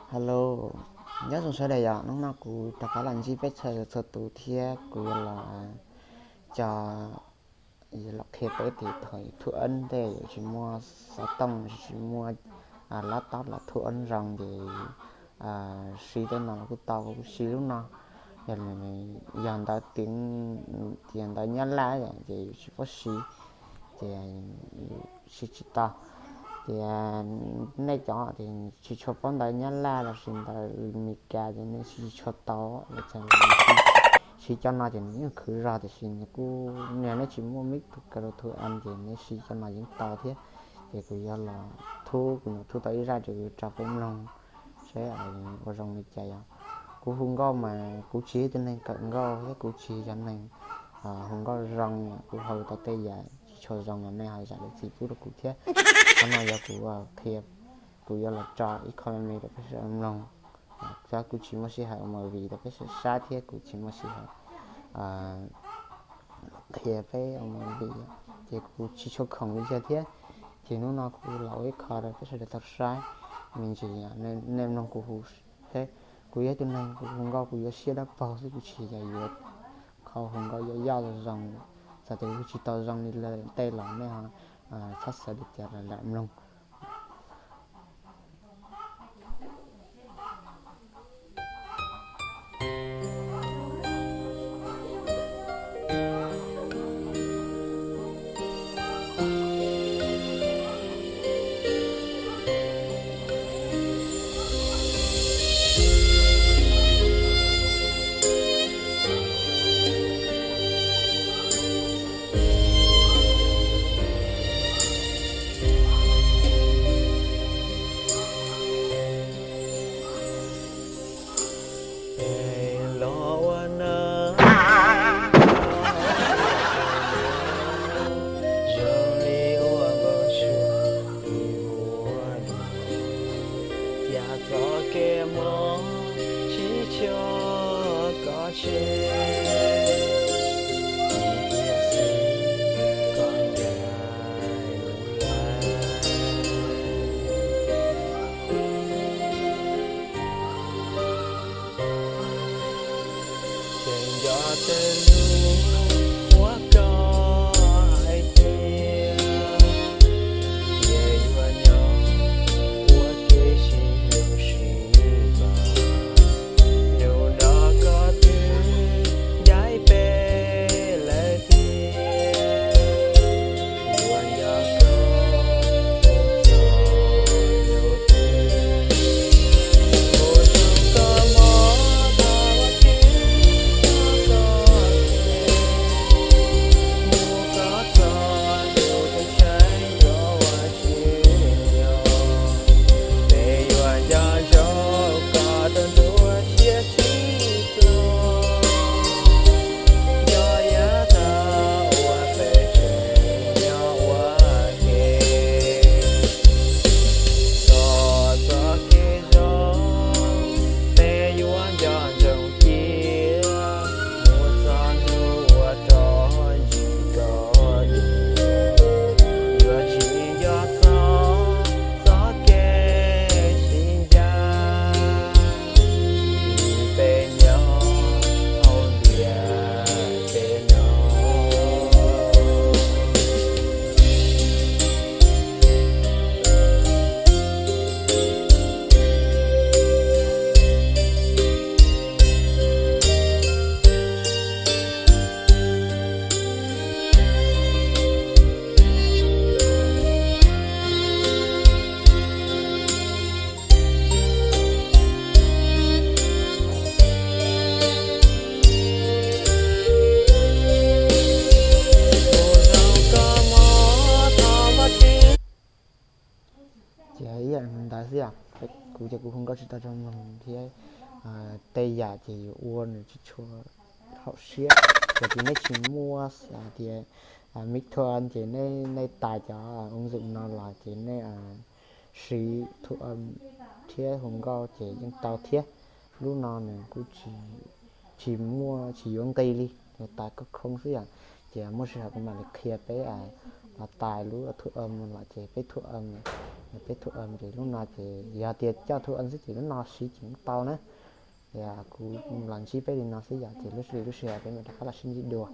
Hello, nyob zoo sawv daws yom, hnub no kuv rov qab los ntsib peb txhua txhua tus thiab kuv yuav los, cov, yuav los qhia peb tias thaum thub eb tej yuav tsis muaj xov tooj, tsis muaj lab tob los thub eb zoo ces siv tej no los kuj tau, kuv siv lub no. Yog, yog ntawv tias ntawv Nyab Laj ces yus tsis paub siv, ces siv tsis tau. Ces nej cov tsis tshua paub ntawv Nyab Laj los sis ntawv Meskas ces nej siv tsis tshua tau. Siv cov no ces nws yeej khwv zog tiam sis nws kuj, yog nej tsis muaj mib tug ka rau thub eb ces nej siv cov no yeej tau thiab. Ces kuv yuav los thub, kuv nyuam thub tau ib zaj ces kuv yuav tso peb mloog seb ua zoo li cas yom. Kuv hu nkauj mas kuv tsis yog ib tug neeg kawm nkauj thiab kuv tsis yog cov neeg hu nkauj zoo, kuv hu tau tej yam tsis tshua zoo los nej ho zam lub txim pub rau kuv thiab. Qhov no yog kuv qhia, kuv yuav los tso ib qho me me rau peb sawv daws mloog. Xyov kuv tsis muaj sij hawm ua movie rau peb sawv daws saib thiab kuv tsis muaj sij hawm qhia peb ua movie, ces kuv tsis tshua khoom li cas thiab. Ces hnub no kuv los ua ib qho rau peb sawv daws tau saib me ntsis, nej mloog kuv hu seb. Kuv yog ib tug neeg kuv hu nkauj kuv yuav siab dawb paug xwb, kuv tsis yog yuav qho hu nkauj yoj yoj zoo zoo. Txawm tias kuv tsis tau zoo li lawv tej los nej ho txhob xav li cas, lam mloog. Los ua neej zoo li ua npau suav ua dua, yam txoj kev mob tsis tshua koj tseg, tiam sis koj ncaim lawm. Tseem nco tej lus uas koj hais tias, tias yuav nyob ua ke sib hlub sib pab. Hnub no koj twb ncaim peb lawm tiag, yuav nco koj mus txog lub twg. Ua zoo koj mloog thov Vajtswv, koj mus koj txog tus tseem yuav ua tsis nyob, peb yuav nco ntsoov koj rau nruab siab tsis ploj. Nco yav tag uas peb tseem nyob ua ke, txog txoj kev zoo peb yuav nco ntsoov cia, mus txog hnub uas rov ntsib koj dua, yuav tsis nco txog txoj kev sib ncaj, vim peb nyob hauv ntiaj teb no. Ces ib yam ntawd xwb os, kuv ces kuv hu nkauj tsis tau zoo mloog thiab, tej yam ces yus ua nws tsis tshua haum siab. Yog tias nej tsis muaj tias mib thua ces nej, nej tais cov ua ntxum no los ces nej siv thua thiab hu nkauj ces yeej tau thiab. Lub no nws kuj tsis, tsis muaj, tsis yuav nqi li, nws tais khoo khoo xwb yom. Ces muaj sij hawm kuv mam li qhia peb los tais lub thu âm los ces peb thu âm, peb thu âm ces lub no ces yog tias coj thu âm xwb ces lub no siv tsis tau na. Yog kuv los ntsib peb li no xwb yom, ces lub sij hawm peb mam rov qab los sib ntsib dua.